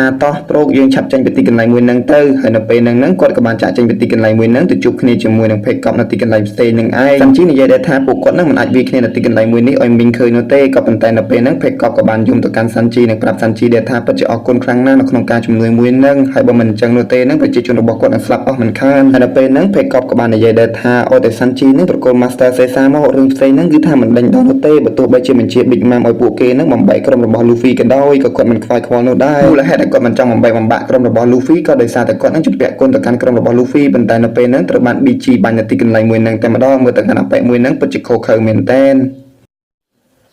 ាតោះប្រូកយើងឆាប់ចេញពីទីកន្លែងមួយហ្នឹងទៅហើយនៅពេលហ្នឹងហ្នឹងគាត់ក៏បានចាក់ចេញពីទីកន្លែងមួយហ្នឹងទៅជួបគ្នាជាមួយនឹង Pig កនៅទីកន្លែងផ្សេងហ្នឹងឯងសាន់ជីនិយាយដែរថាពួកគាត់ហ្នឹងមិនអាចវាយគ្នានៅទីកន្លែងមួយនេះឲ្យមីងឃើញនោះទេក៏ប៉ុន្តែនៅពេលហ្នឹង Pig កក៏បានយំទៅកាន់សាន់ជីនិងប្រាប់សាន់ជីដែរថាពិតជាអរគុណខ្លាំងណាស់នៅក្នុងការជំនួយមួយហ្នឹងហើយបើមិនអញ្ចឹងនោះទេហ្នឹងប្រជាជនរបស់គាត់នឹងស្លាប់អស់មិនខានហើយនៅពេលហ្នឹង Pig កក៏បាននិយាយដែរថាអូតែសាន់ជីហ្នឹងប្រគល់ Master Caesar មករឿងផ្សេងហ្នឹងគឺថាមិនដេញដល់នោះទេបើទោះបីជាបញ្ជា Big Mom ឲ្យពួកគេហ្នឹងបំបែកក្រុមរបស់ Luffy ក៏ដោយក៏គាត់មិនខ្វាយខ្វល់នោះដែរមូលហេតុដែលគាត់មិនចង់បំបែកបំបាក់ក្រុមរបស់ Luffy ក៏ដោយសារតែគាត់ហ្នឹងជំពាក់គុណទៅកាន់ក្រុមរបស់ Luffy ប៉ុន្តែនៅពេលហ្នឹងត្រូវបាន BG បាញ់នៅទីកន្លែងមួយហ្នឹងតែម្ដងមើលទៅកាន់អាប៉ែមួយហ្នឹងពិតជាខូខើមែនទែន។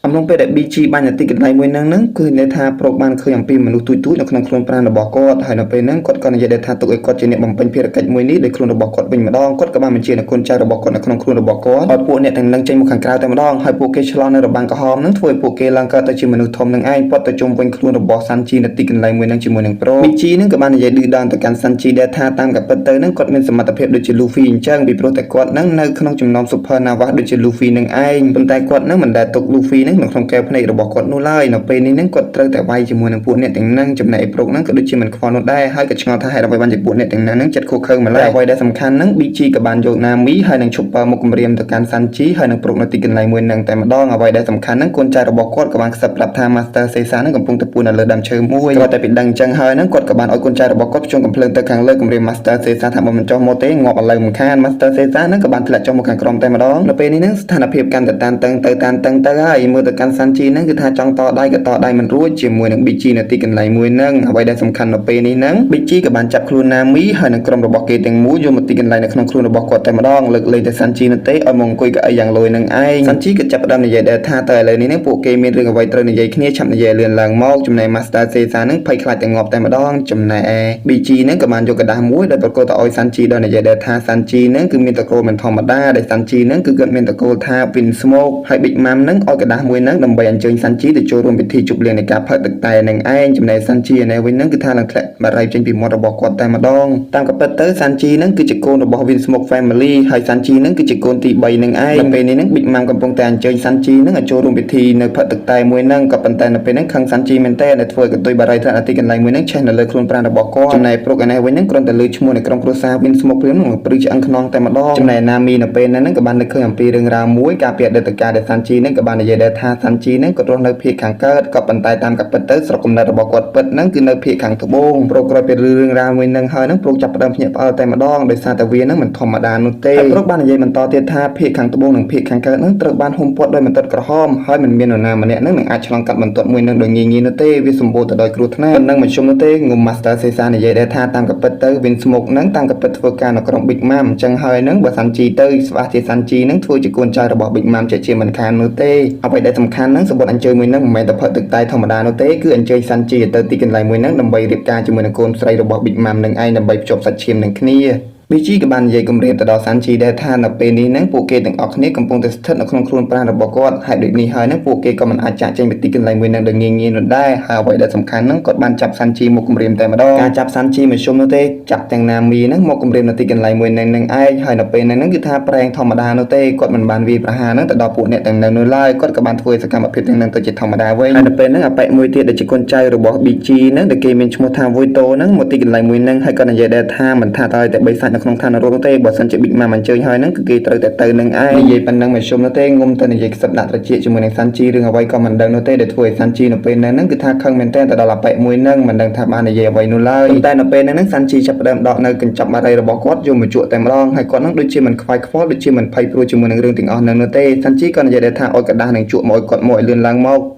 អំឡុងពេលដែល BG បាញ់នៅទីកន្លែងមួយហ្នឹងហ្នឹងគឺន័យថាប្រុកបានឃើញអំពីមនុស្សទូចៗនៅក្នុងខ្លួនប្រាណរបស់គាត់ហើយនៅពេលហ្នឹងគាត់ក៏និយាយដែរថាទុកឲ្យគាត់ជាអ្នកបំពេញភារកិច្ចមួយនេះដោយខ្លួនរបស់គាត់វិញម្ដងគាត់ក៏បានបញ្ជានៅកូនចៅរបស់គាត់នៅក្នុងខ្លួនរបស់គាត់ឲ្យពួកអ្នកទាំងនឹងចេញមកខាងក្រៅតែម្ដងហើយពួកគេឆ្លងនៅរបាំងក្រហមហ្នឹងធ្វើឲ្យពួកគេឡើងកើតទៅជាមនុស្សធំនឹងឯងពាត់ទៅជុំវិញខ្លួនរបស់សាន់ជីនៅទីកន្លែងមួយហ្នឹងជាមួយនឹងប្រុស BG ហ្នឹងក៏បាននិយាយឌឺដងទៅកាន់សាន់ជីដែរថាតាមការពិតទៅហ្នឹងគាត់មានសមត្ថភាពដូចជា Luffy អញ្ចឹងពីព្រោះតែគាត់ហ្នឹងនៅក្នុងចំណោម Super Nova ដូចជា Luffy នឹងឯងប៉ុន្តែគាត់ហ្នឹងមិនដែលទុក Luffy ហ្នឹងនៅក្នុងកែវភ្នែករបស់គាត់នោះឡើយនៅពេលនេះហ្នឹងគាត់ត្រូវតែវាយជាមួយនឹងពួកអ្នកទាំងហ្នឹងចំណែកឯប្រុកហ្នឹងក៏ដូចជាមិនខ្វល់នោះដែរហើយក៏ឆ្ងល់ថាហេតុអ្វីបានជាពួកអ្នកទាំងហ្នឹងចិត្តខុសខើម្ល៉េះអ្វីដែលសំខាន់ហ្នឹង BG ក៏បានយកណាមីហើយនឹងឈប់មកគម្រាមទៅកាន់សាន់ជីហើយនឹងប្រុកនៅទីកន្លែងមួយហ្នឹងតែម្ដងអ្វីដែលសំខាន់ហ្នឹងកូនចៅរបស់គាត់ក៏បានខ្សឹបប្រាប់ថា Master Caesar ហ្នឹងកំពុងតែពួននៅលើដើមឈើមួយគាត់តែពីដឹងអញ្ចឹងហើយហ្នឹងគាត់ក៏បានឲ្យកូនចៅរបស់គាត់ភ្ជង់កំភ្លើងទៅខាងលើគម្រាម Master Caesar ថាបើមិនចុះមកទេងាប់ឥឡូវមិនខាន Master Caesar ហ្នឹងក៏បានធ្លាក់ចុះមកខាងក្រោមតែម្ដងនៅពេលនេះហ្នឹងស្ថានភាពកាន់តែតានតឹងទៅតានតឹងទៅហើយមើលទៅកាន់សាន់ជីហ្នឹងគឺថាចង់តដៃក៏តដៃមិនរួចជាមួយនឹង BG នៅទីកន្លែងមួយហ្នឹងអ្វីដែលសំខាន់នៅពេលនេះហ្នឹង BG ក៏បានចាប់ខ្លួនណាមីហើយនឹងក្រុមរបស់គេទាំងមូលយកមកទីកន្លែងនៅក្នុងខ្លួនរបស់គាត់តែម្ដងលើកលែងតែសាន់ជីនោះទេឲ្យមកអង្គុយកៅអីយ៉ាងលយនឹងឯងសាន់ជីក៏ចាប់ផ្ដើមនិយាយដែរថាតើឥឡូវនេះហ្នឹងពួកគេមានរឿងអ្វីត្រូវនិយាយគ្នាឆាប់និយាយលឿនឡើងមកចំណែក Master Caesar ហ្នឹងភ័យខ្លាចតែងាប់តែម្ដងចំណែកឯ BG ហ្នឹងក៏បានយកក្រដាសមួយដែលប្រកល់ទៅឲ្យសាន់ជីដល់និយាយដែរថាសាន់ជីហ្នឹងគឺមានត្រកូលមិនធម្មតាដែលសាន់ជីហ្នឹងគឺគាត់មានត្រកូលថា Vinsmoke ហើយ Big Mom ហ្នឹងឲ្យក្រដាសមួយហ្នឹងដើម្បីអញ្ជើញសាន់ជីទៅចូលរួមពិធីជប់លៀងនៃការផឹកទឹកតែនឹងឯងចំណែកសាន់ជីឯនេះវិញហ្នឹងគឺថានឹងធ្លាក់បារីចេញពីមាត់របស់គាត់តែម្ដងតាមក៏ពិតទៅសាន់ជីហ្នឹងគឺជាកូនរបស់ Vinsmoke Family ហើយសាន់ជីហ្នឹងគឺជាកូនទី3នឹងឯងនៅពេលនេះហ្នឹង Big Mom កំពុងតែអញ្ជើញសាន់ជីហ្នឹងឲ្យចូលរួមពិធីនៅផឹកទឹកតែមួយហ្នឹងក៏ប៉ុន្តែនៅពេលហ្នឹងខឹងសាន់ជីមែនតើដែលធ្វើឲ្យកន្ទុយបារីធ្លាក់នៅទីកន្លែងមួយហ្នឹងឆេះនៅលើខ្លួនប្រាណរបស់គាត់ចំណែកប្រុកឯនេះវិញហ្នឹងគ្រាន់តែលើឈ្មោះនៃក្រុមគ្រួសារ Vinsmoke ភ្លាមហ្នឹងព្រឺឆ្អឹងខ្នងតែម្ដងចំណែកណាមីនៅពេលហ្នឹងក៏បាននឹកឃើញអំពីរឿងរ៉ាវមួយកាលពីអតីតកាលដែលសាន់ជីហ្នឹងក៏បាននិយាយដែរថាសាន់ជីហ្នឹងគាត់រស់នៅភាគខាងកើតក៏ប៉ុន្តែតាមការពិតទៅស្រុកកំណើតរបស់គាត់ពិតហ្នឹងគឺនៅភាគខាងត្បូងប្រុកក្រោយពីរឿងរ៉ាវមួយហ្នឹងហើយហ្នឹងប្រុកចាប់ផ្ដើមភ្ញាក់ផ្អើលតែម្ដងដោយសារតែវាហ្នឹងមិនធម្មតានោះទេហើយប្រុកបាននិយាយបន្តទៀតថាភាគខាងត្បូងនិងភាគខាងកើតហ្នឹងត្រូវបានហ៊ុមព័ទ្ធដោយបន្ទាត់ក្រហមហើយមិនមាននរណាម្នាក់ហ្នឹងនឹងអាចឆ្លងកាត់បន្ទាត់មួយហ្នឹងដោយងាយៗនោះទេវាសម្បូរទៅដោយគ្រោះថ្នាក់ប៉ុណ្ណឹងមិនជុំនោះទេងុំ Master Caesar និយាយដែរថាតាមការពិតទៅ Vinsmoke ហ្នឹងតាមការពិតធ្វើការនៅក្រុម Big Mom អញ្ចឹងហើយហ្នឹងបើសាន់ជីទៅស្វាជាសាន់ជីហ្នឹងធ្វើជាកូនចៅរបស់ Big Mom ជាជាមិនខាននោះទេអ្វីដែលសំខាន់ហ្នឹងសម្បត្តិអញ្ជើញមួយហ្នឹងមិនមែនតែផឹកទឹកតែធម្មតានោះទេគឺអញ្ជើញសាន់ជីទៅទីកន្លែងមួយហ្នឹងដើម្បីរៀបការជាមួយនឹងកូនស្រីរបស់ Big Mom នឹងឯងដើម្បីភ្ជាប់សាច់ឈាមនឹងគ្នា BG ក៏បាននិយាយគម្រាមទៅដល់សាន់ជីដែរថានៅពេលនេះហ្នឹងពួកគេទាំងអស់គ្នាកំពុងតែស្ថិតនៅក្នុងខ្លួនប្រាណរបស់គាត់ហើយដូចនេះហើយហ្នឹងពួកគេក៏មិនអាចចាកចេញពីទីកន្លែងមួយហ្នឹងដោយងាយៗនោះដែរហើយអ្វីដែលសំខាន់ហ្នឹងគាត់បានចាប់សាន់ជីមកគម្រាមតែម្ដងការចាប់សាន់ជីមកជុំនោះទេចាប់ទាំងណាមីហ្នឹងមកគម្រាមនៅទីកន្លែងមួយហ្នឹងនឹងឯងហើយនៅពេលហ្នឹងគឺថាប្រែងធម្មតានោះទេគាត់មិនបានវាយប្រហារហ្នឹងទៅដល់ពួកអ្នកទាំងហ្នឹងនោះឡើយគាត់ក៏បានធ្វើសកម្មភាពទាំងហ្នឹងទៅជាធម្មតាវិញហើយនៅពេលហ្នឹងអប៉ិមួយទៀតដែលជាកូនចៅរបស់ BG ហ្នឹងដែលគេមានឈ្មោះថាវុយតូហ្នឹងមកទីកន្លែងមួយហ្នឹងហើយគាត់និយាយដែរថាមិនថាតើតែបីសាច់នៅក្នុងឋាននរកនោះទេបើសិនជា Big Mom អញ្ជើញហើយហ្នឹងគឺគេត្រូវតែទៅនឹងឯងនិយាយប៉ុណ្ណឹងមិនជុំនោះទេងុំទៅនិយាយខ្សឹបដាក់ត្រចៀកជាមួយនឹងសាន់ជីរឿងអ្វីក៏មិនដឹងនោះទេដែលធ្វើឲ្យសាន់ជីនៅពេលហ្នឹងហ្នឹងគឺថាខឹងមែនទែនទៅដល់អប៉ិមួយហ្នឹងមិនដឹងថាបាននិយាយអ្វីនោះឡើយប៉ុន្តែនៅពេលហ្នឹងហ្នឹងសាន់ជីចាប់ផ្ដើមដកនៅកញ្ចប់បារីរបស់គាត់យកមកជក់តែម្ដងហើយគាត់ហ្នឹងដូចជាមិនខ្វាយខ្វល់ដូចជាមិនភ័យព្រួយជាមួយនឹងរឿងទាំងអស់ហ្នឹងនោះទេសាន់ជីក៏និយាយដែរថាឲ្យកដាស់នឹងជក់មកឲ្យគាត់មកឲ្យលឿនឡើងមក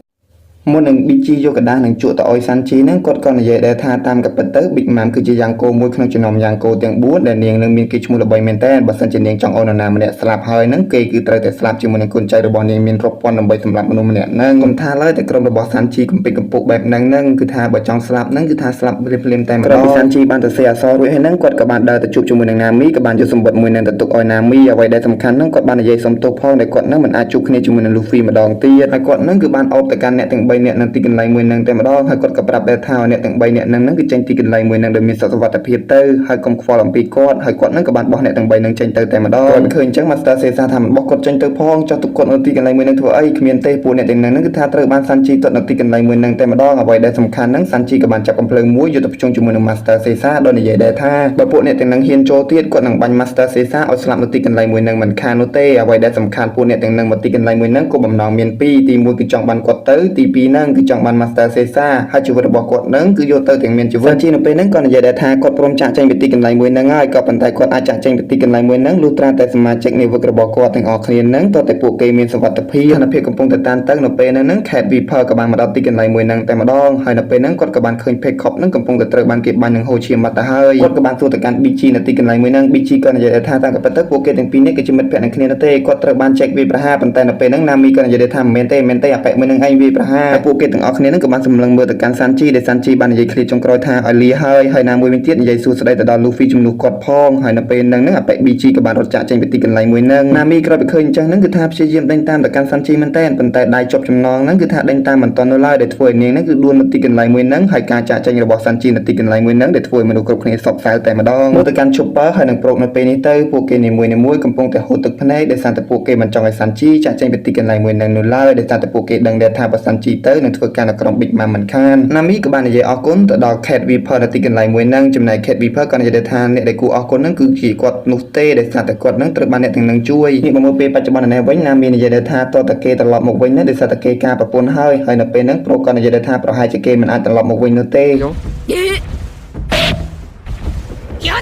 មុននឹង BG យកក្រដាសនឹងជក់ទៅឲ្យសាន់ជីហ្នឹងគាត់ក៏និយាយដែរថាតាមការពិតទៅ Big Mom គឺជាយ៉ាងគោមួយក្នុងចំណោមយ៉ាងគោទាំង4ដែលនាងនឹងមានគេឈ្មោះល្បីមែនតើបើសិនជានាងចង់ឲ្យនរណាម្នាក់ស្លាប់ហើយហ្នឹងគេគឺត្រូវតែស្លាប់ជាមួយនឹងកូនចៅរបស់នាងមានរាប់ពាន់ដើម្បីសម្លាប់មនុស្សម្នាក់ហ្នឹងកុំថាឡើយតែក្រុមរបស់សាន់ជីកំពេចកំពុកបែបហ្នឹងហ្នឹងគឺថាបើចង់ស្លាប់ហ្នឹងគឺថាស្លាប់ភ្លាមៗតែម្ដងក្រោយពីសាន់ជីបានទៅសេអក្សររួចហើយហ្នឹងគាត់ក៏បានដើរទៅជួបជាមួយនឹងណាមីក៏បានយកសម្បត្តិមួយហ្នឹងទៅទុកឲ្យណាមីអ្វីដែលសំខាន់ហ្នឹងគាត់បាននិយាយសុំទោសផងដែលគាត់ហ្នឹងមិនអាចជួបគ្នាជាមួយនឹងលូហ្វីម្ដងទៀតហើយគាត់ហ្នឹងគឺបានអោបទៅកាន់អ្នកទាំង3នាក់នៅទីកន្លែងមួយហ្នឹងតែម្ដងហើយគាត់ក៏ប្រាប់ដែរថាអ្នកទាំង3នាក់ហ្នឹងហ្នឹងគឺចេញទីកន្លែងមួយហ្នឹងដោយមានសុខសុវត្ថិភាពទៅហើយកុំខ្វល់អំពីគាត់ហើយគាត់ហ្នឹងក៏បានបោះអ្នកទាំង3ហ្នឹងចេញទៅតែម្ដងគាត់ឃើញអញ្ចឹង Master Caesar ថាមិនបោះគាត់ចេញទៅផងចោះទុកគាត់នៅទីកន្លែងមួយហ្នឹងធ្វើអីគ្មានទេពួកអ្នកទាំងហ្នឹងគឺថាត្រូវបានសាន់ជីទាត់នៅទីកន្លែងមួយហ្នឹងតែម្ដងអ្វីដែលសំខាន់ហ្នឹងសាន់ជីក៏បានចាប់កំភ្លើងមួយយកទៅភ្ជង់ជាមួយនឹង Master Caesar ដោយនិយាយដែរថាបើពួកអ្នកទាំងហ្នឹងហ៊ានចូលទៀតគាត់នឹងបាញ់ Master Caesar ឲ្យស្លាប់នៅទីកន្លែងមួយហ្នឹងមិនខាននោះទេអ្វីដែលសំខាន់ពួកអ្នកទាំងហ្នឹងមកទីកន្លែងមួយហ្នឹងក៏បំណងមានពីរទី1គឺចង់បានគាត់ទៅទី2 ហ្នឹងគឺចង់បាន Master Caesar ហើយជីវិតរបស់គាត់ហ្នឹងគឺយកទៅទាំងមានជីវិតសាន់ជីនៅពេលហ្នឹងក៏និយាយដែរថាគាត់ព្រមចាក់ចេញពីទីកន្លែងមួយហ្នឹងហើយក៏ប៉ុន្តែគាត់អាចចាក់ចេញពីទីកន្លែងមួយហ្នឹងលុះត្រាតែសមាជិកនាវិករបស់គាត់ទាំងអស់គ្នាហ្នឹងតើតែពួកគេមានសុវត្ថិភាពស្ថានភាពកំពុងតែតានតឹងនៅពេលហ្នឹងហ្នឹង Cat Viper ក៏បានមកដល់ទីកន្លែងមួយហ្នឹងតែម្ដងហើយនៅពេលហ្នឹងគាត់ក៏បានឃើញ Pekop ហ្នឹងកំពុងតែត្រូវបានគេបាញ់នឹងហូរឈាមបាត់ទៅហើយគាត់ក៏បានសួរទៅកាន់ BG នៅទីកន្លែងមួយហ្នឹង BG ក៏និយាយថាតាមក៏ពិតទៅពួកគេទាំងពីរនេះគឺជាមិត្តភក្តិនឹងគ្នានោះទេគាត់ត្រូវបានចែកវាយប្រហារប៉ុន្តែនៅពេលហ្នឹងណាមីក៏និយាយថាមិនមែនទេមិនមែនទេអាប៉ែមួយហ្នឹងឯងវាយប្រហារហើយពួកគេទាំងអស់គ្នាហ្នឹងក៏បានសម្លឹងមើលទៅកាន់សាន់ជីដែលសាន់ជីបាននិយាយឃ្លាចុងក្រោយថាឲ្យលាហើយហើយណាមួយវិញទៀតនិយាយសួរស្ដីទៅដល់ Luffy ជំនួសគាត់ផងហើយនៅពេលហ្នឹងហ្នឹងអាប៉ែ BG ក៏បានរត់ចាក់ចេញពីទីកន្លែងមួយហ្នឹងណាមីក្រោយពីឃើញអញ្ចឹងហ្នឹងគឺថាព្យាយាមដេញតាមទៅកាន់សាន់ជីមែនតើប៉ុន្តែដៃជាប់ចំណងហ្នឹងគឺថាដេញតាមមិនទាន់នៅឡើយដែលធ្វើឲ្យនាងហ្នឹងគឺដួលនៅទីកន្លែងមួយហ្នឹងហើយការចាក់ចេញរបស់សាន់ជីនៅទីកន្លែងមួយហ្នឹងដែលធ្វើឲ្យមនុស្សគ្រប់គ្នាសោកសៅតែម្ដងមើលទៅកាន់ Chopper ហើយនឹងប្រូកនៅពេលនេះទៅពួកគេនីមួយៗកំពុងតែហូតទឹកភ្នែកដោយសារតែពួកគេមិនចង់ឲ្យសាន់ជីចាក់ចេញពីទីកន្លែងមួយហ្នឹងនោះឡើយដោយសារតែពួកគេដឹងដែរថាបើសាន់ជីទៅនឹងធ្វើការនៅក្រុម Big Mom មិនខានណាមីក៏បាននិយាយអរគុណទៅដល់ Cat Viper នៅទីកន្លែងមួយហ្នឹងចំណែក Cat Viper ក៏និយាយថាអ្នកដែលគួរអរគុណហ្នឹងគឺជាគាត់នោះទេដោយសារតែគាត់ហ្នឹងត្រូវបានអ្នកទាំងនឹងជួយនេះមកមើលពេលបច្ចុប្បន្ននេះវិញណាមីនិយាយថាតើតើគេត្រឡប់មកវិញណាដោយសារតែគេការប្រពន្ធហើយហើយនៅពេលហ្នឹងប្រូក៏និយាយថាប្រហែលជាគេមិនអាចត្រឡប់មកវិញនោះទេ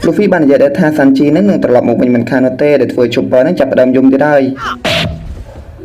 លូហ្វីបាននិយាយដែរថាសាន់ជីនឹងនឹងត្រឡប់មកវិញមិនខាននោះទេដែលធ្វើឲ្យ Chopper នឹងចាប់ផ្ដើមយំទៀតហើយ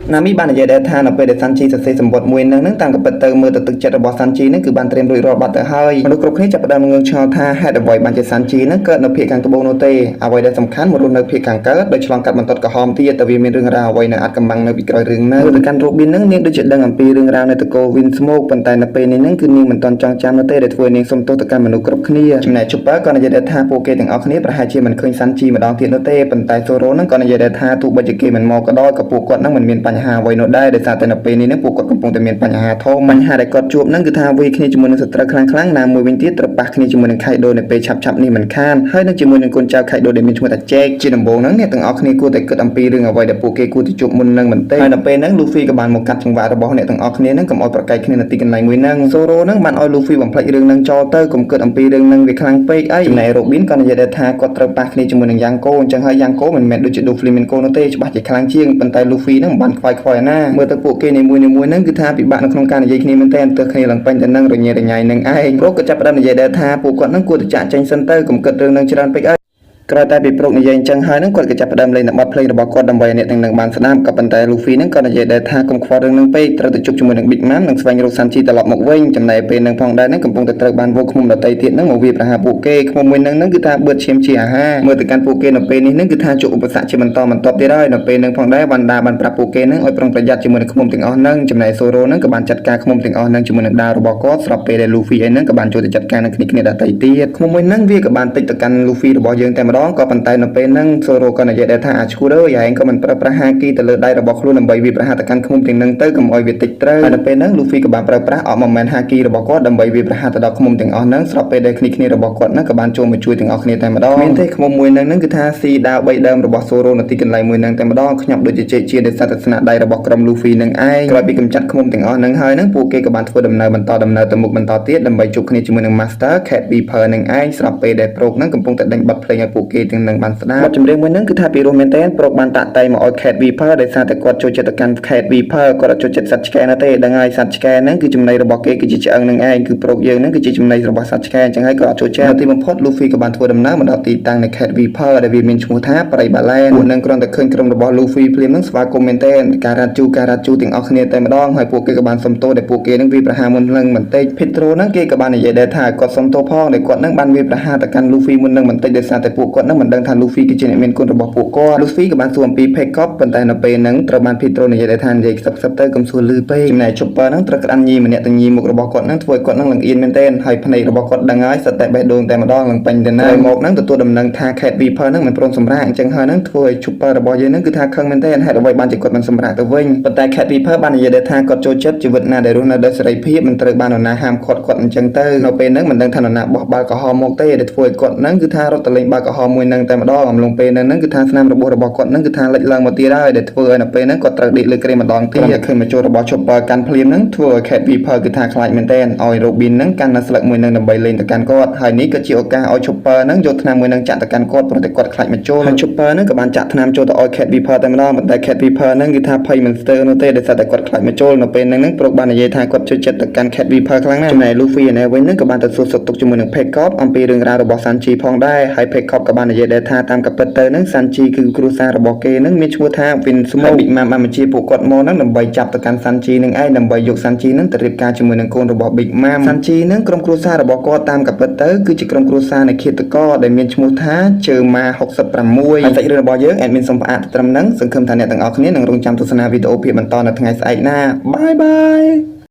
ណាមីបាននិយាយដែរថានៅពេលដែលសាន់ជីសរសេរសម្បត្តិមួយនឹងនឹងតាមក៏ពិតទៅមើលទៅទឹកចិត្តរបស់សាន់ជីនឹងគឺបានត្រៀមរួចរាល់បាត់ទៅហើយមនុស្សគ្រប់គ្នាចាប់ផ្ដើមងឿងឆ្ងល់ថាហេតុអ្វីបានជាសាន់ជីនឹងកើតនៅភាគខាងត្បូងនោះទេអ្វីដែលសំខាន់មករស់នៅភាគខាងកើតដោយឆ្លងកាត់បន្ទាត់ក្រហមទៀតតែវាមានរឿងរ៉ាវអ្វីនៅអាចកំបាំងនៅពីក្រោយរឿងហ្នឹងទៅកាន់ Robin នឹងនាងដូចជាដឹងអំពីរឿងរ៉ាវនៅតកូល Vinsmoke ប៉ុន្តែនៅពេលនេះនឹងគឺនាងមិនទាន់ចង់ចាំនោះទេដែលធ្វើឲ្យនាងសុំទោសទៅកាន់មនុស្សគ្រប់គ្នាចំណែក Chopper ក៏និយាយដែរថាពួកគេទាំងអស់គ្នាប្រហែលជាមិនឃើញសាន់ជីម្ដងទៀតនោះទេប៉ុន្តែ Zoro នឹងក៏និយាយដែរថាទោះបីជាគេមិនមកក៏ដោយក៏ពួកគាត់នឹងមិនមានបញ្ហាអ្វីនោះដែរដោយសារតែនៅពេលនេះនឹងពួកគាត់កំពុងតែមានបញ្ហាធំបញ្ហាដែលគាត់ជួបនឹងគឺថាវាយគ្នាជាមួយនឹងសត្រូវខ្លាំងៗណាមួយវិញទៀតត្រូវប៉ះគ្នាជាមួយនឹង Kaido នៅពេលឆាប់ៗនេះមិនខានហើយនឹងជាមួយនឹងកូនចៅ Kaido ដែលមានឈ្មោះថា Jack ជាដំបូងហ្នឹងអ្នកទាំងអស់គ្នាគួរតែគិតអំពីរឿងអ្វីដែលពួកគេគួរតែជួបមុននឹងបន្តិចហើយនៅពេលហ្នឹង Luffy ក៏បានមកកាត់ចង្វាក់របស់អ្នកទាំងអស់គ្នាហ្នឹងកុំឲ្យប្រកែកគ្នានៅទីកន្លែងមួយហ្នឹង Zoro ហ្នឹងបានឲ្យ Luffy បំភ្លេចរឿងហ្នឹងចោលទៅកុំគិតអំពីរឿងហ្នឹងវាខ្លាំងពេកអីចំណែក Robin ក៏និយាយដែរថាគាត់ត្រូវប៉ះគ្នាជាមួយនឹង Yanko អញ្ចឹងហើយ Yanko មិនមែនដូចជា Doflamingo នោះទេច្បាស់ជាខ្លាំងជាងប៉ុន្តែ Luffy ហ្នឹងមិនបានខ្វាយខ្វល់ឯណាមើលទៅពួកគេនីមួយៗហ្នឹងគឺថាពិបាកនៅក្នុងការនិយាយគ្នាមែនទែនទើសគ្នាឡើងពេញទៅនឹងរញ៉េរញ៉ៃនឹងឯងប្រូកក៏ចាប់ផ្ដើមនិយាយដែរថាពួកគាត់ហ្នឹងគួរតែចាក់ចេញសិនទៅកុំគិតរឿងហ្នឹងច្រើនពេកអីក្រោយតែពីប្រុកនិយាយអញ្ចឹងហើយហ្នឹងគាត់ក៏ចាប់ផ្ដើមលេងនៅបទភ្លេងរបស់គាត់ដើម្បីឲ្យអ្នកទាំងនឹងបានស្ដាប់ក៏ប៉ុន្តែ Luffy ហ្នឹងក៏និយាយដែរថាកុំខ្វល់រឿងហ្នឹងពេកត្រូវទៅជួបជាមួយនឹង Big Mom និងស្វែងរកសាន់ជីត្រឡប់មកវិញចំណែកពេលហ្នឹងផងដែរហ្នឹងកំពុងតែត្រូវបានវោកឃ្មុំដតីទៀតហ្នឹងមកវាយប្រហារពួកគេឃ្មុំមួយហ្នឹងហ្នឹងគឺថាបឺតឈាមជាអាហារមើលទៅកាន់ពួកគេនៅពេលនេះហ្នឹងគឺថាជួបឧបសគ្គជាបន្តបន្ទាប់ទៀតហើយនៅពេលហ្នឹងផងដែរវ៉ាន់ដាបានប្រាប់ពួកគេហ្នឹងឲ្យប្រុងប្រយ័ត្នជាមួយនឹងឃ្មុំទាំងអស់ហ្នឹងចំណែក Zoro ហ្នឹងក៏បានចាត់ការឃ្មុំទាំងអស់ហ្នឹងជាមួយនឹងដាវរបស់គាត់ស្របពេលដែល Luffy ឯហ្នឹងក៏បានចូលទៅចាត់ការនឹងគ្នាគ្នាដទៃទៀតឃ្មុំមួយហ្នឹងវាក៏បានតិចទៅកាន់ Luffy របស់យើងតែម្ដងក៏ប៉ុន្តែនៅពេលហ្នឹង Zoro ក៏និយាយដែរថាអាឈួតអើយឯងក៏មិនប្រើប្រាស់ហាគីទៅលើដៃរបស់ខ្លួនដើម្បីវាយប្រហារទៅកាន់ឃ្មុំទាំងហ្នឹងទៅកុំឲ្យវាតិចត្រូវហើយនៅពេលហ្នឹង Luffy ក៏បានប្រើប្រាស់អមមែនហាគីរបស់គាត់ដើម្បីវាយប្រហារទៅដល់ឃ្មុំទាំងអស់ហ្នឹងស្របពេលដែលគ្នាគ្នារបស់គាត់ហ្នឹងក៏បានចូលមកជួយទាំងអស់គ្នាតែម្ដងមានទេឃ្មុំមួយហ្នឹងហ្នឹងគឺថាស៊ីដាវ3ដើមរបស់ Zoro នៅទីកន្លែងមួយហ្នឹងតែម្ដងខ្ញុំដូចជាជែកជាដោយសារតែស្នាដៃរបស់ក្រុម Luffy នឹងឯងក្រោយពីកម្ចាត់ឃ្មុំទាំងអស់ហ្នឹងហើយហ្នឹងពួកគេក៏បានធ្វើដំណើរបន្តដំណើរទៅមុខបន្តទៀតដើម្បីជួបគ្នាជាមួយនឹង Master Cat Viper នឹងឯងស្របពេលដែលប្រូកហ្នឹងកំពុងតែដេញបទភ្លេងឲ្យពួកគេទាំងនឹងបានស្ដាប់បទចម្រៀងមួយហ្នឹងគឺថាពីរោះមែនទែនប្រូកបានតាក់តែងមកឲ្យ Cat Viper ដោយសារតែគាត់ចូលចិត្តទៅកាន់ Cat Viper គាត់អត់ចូលចិត្តសត្វឆ្កែនោះទេដឹងហើយសត្វឆ្កែហ្នឹងគឺចំណីរបស់គេគឺជាឆ្អឹងនឹងឯងគឺប្រូកយើងហ្នឹងគឺជាចំណីរបស់សត្វឆ្កែអញ្ចឹងហើយក៏អត់ចូលចិត្តនៅទីបំផុត Luffy ក៏បានធ្វើដំណើរមកដល់ទីតាំងនៃ Cat Viper ដែលវាមានឈ្មោះថាព្រៃបាឡែនពួកនឹងគ្រាន់តែឃើញក្រុមរបស់ Luffy ភ្លាមហ្នឹងស្វាគមន៍មែនទែនការរ៉ាត់ជូការរ៉ាត់ជូទាំងអស់គ្នាតែម្ដងហើយពួកគេក៏បានសុំទោសដែលពួកគេហ្នឹងវាយប្រហារមុននឹងបន្តិច Pedro ហ្នឹងគេក៏បាននិយាយដែរថាគាត់សុំទោសផងដែលគាត់ហ្នឹងបានវាយប្រហារទៅកាន់ Luffy មុននឹងបន្តិចដោយសារតែពួកគាត់ហ្នឹងមិនដឹងថា Luffy គឺជាអ្នកមានគុណរបស់ពួកគាត់ Luffy ក៏បានសួរអំពី Pekop ប៉ុន្តែនៅពេលហ្នឹងត្រូវបាន Pedro និយាយដែរថានិយាយខ្សឹបខ្សឹបទៅកុំសួរលឺពេកចំណែក Chopper ហ្នឹងត្រូវក្តាន់ញីម្នាក់ទៅញីមុខរបស់គាត់ហ្នឹងធ្វើឲ្យគាត់ហ្នឹងលង្អៀនមែនទែនហើយភ្នែករបស់គាត់ដឹងហើយសិតតែបេះដូងតែម្ដងឡើងពេញទៅណាហើយមកហ្នឹងទទួលដំណឹងថា Cat Viper ហ្នឹងមិនព្រមសម្រាកអញ្ចឹងហើយហ្នឹងធ្វើឲ្យ Chopper របស់យើងហ្នឹងគឺថាខឹងមែនទែនហេតុអ្វីបានជាគាត់មិនសម្រាកទៅវិញប៉ុន្តែ Cat Viper បាននិយាយដែរថាគាត់ចូលចិត្តជីវិតណាដែលរស់នៅដោយសេរីភាពមិនត្រូវបាននរណាហាមឃាត់គាត់អញ្ចឹងទៅនៅពេលហ្នឹងមិនដឹងថានរណាបោះបាល់ក្រហមមកទេដែលធ្វើឲ្យគាត់ហ្នឹងគឺថារត់ទៅលេងបាល់ក្រហម ហមមួយហ្នឹងតែម្ដងអំឡុងពេលហ្នឹងហ្នឹងគឺថាស្នាមរបួសរបស់គាត់ហ្នឹងគឺថាលេចឡើងមកទៀតហើយដែលធ្វើឲ្យនៅពេលហ្នឹងគាត់ត្រូវដេកលើគ្រែម្ដងទៀតឃើញមកចូលរបស់ Chopper កាន់ភ្លាមហ្នឹងធ្វើឲ្យ Cat Viper គឺថាខ្លាចមែនទែនឲ្យ Robin ហ្នឹងកាន់នៅស្លឹកមួយហ្នឹងដើម្បីលេងទៅកាន់គាត់ហើយនេះក៏ជាឱកាសឲ្យ Chopper ហ្នឹងយកថ្នាំមួយហ្នឹងចាក់ទៅកាន់គាត់ព្រោះតែគាត់ខ្លាចមកចូលហើយ Chopper ហ្នឹងក៏បានចាក់ថ្នាំចូលទៅឲ្យ Cat Viper តែម្ដងប៉ុន្តែ Cat Viper ហ្នឹងគឺថាភ័យមិនស្ទើរនោះទេដោយសារតែគាត់ខ្លាចមកចូលនៅពេលហ្នឹងហ្នឹងប្រុកបាននិយាយថាគាត់ចូលចិត្តទៅកាន់ Cat Viper ខ្លាំងណាស់ចំណែក Luffy ឯនេះវិញហ្នឹងក៏បានទៅសួរសុខទុក្ខជាមួយនឹង Pekop អំពីរឿងរ៉ាវរបស់ Sanji ផងដែរហើយ Pekop ក៏បាននិយាយដែរថាតាមការពិតទៅហ្នឹង Sanji គឺគ្រួសាររបស់គេហ្នឹងមានឈ្មោះថា Vinsmoke Big Mom បានបញ្ជាពួកគាត់មកហ្នឹងដើម្បីចាប់ទៅកាន់ Sanji នឹងឯងដើម្បីយក Sanji ហ្នឹងទៅរៀបការជាមួយនឹងកូនរបស់ Big Mom Sanji ហ្នឹងក្រុមគ្រួសាររបស់គាត់តាមការពិតទៅគឺជាក្រុមគ្រួសារនៃឃាតករដែលមានឈ្មោះថាជើម៉ា66ហើយសាច់រឿងរបស់យើង admin សូមផ្អាកតែត្រឹមហ្នឹងសង្ឃឹមថាអ្នកទាំងអស់គ្នានឹងរងចាំទស្សនាវីដេអូភាគបន្តនៅថ្ងៃស្អែកណាbye bye.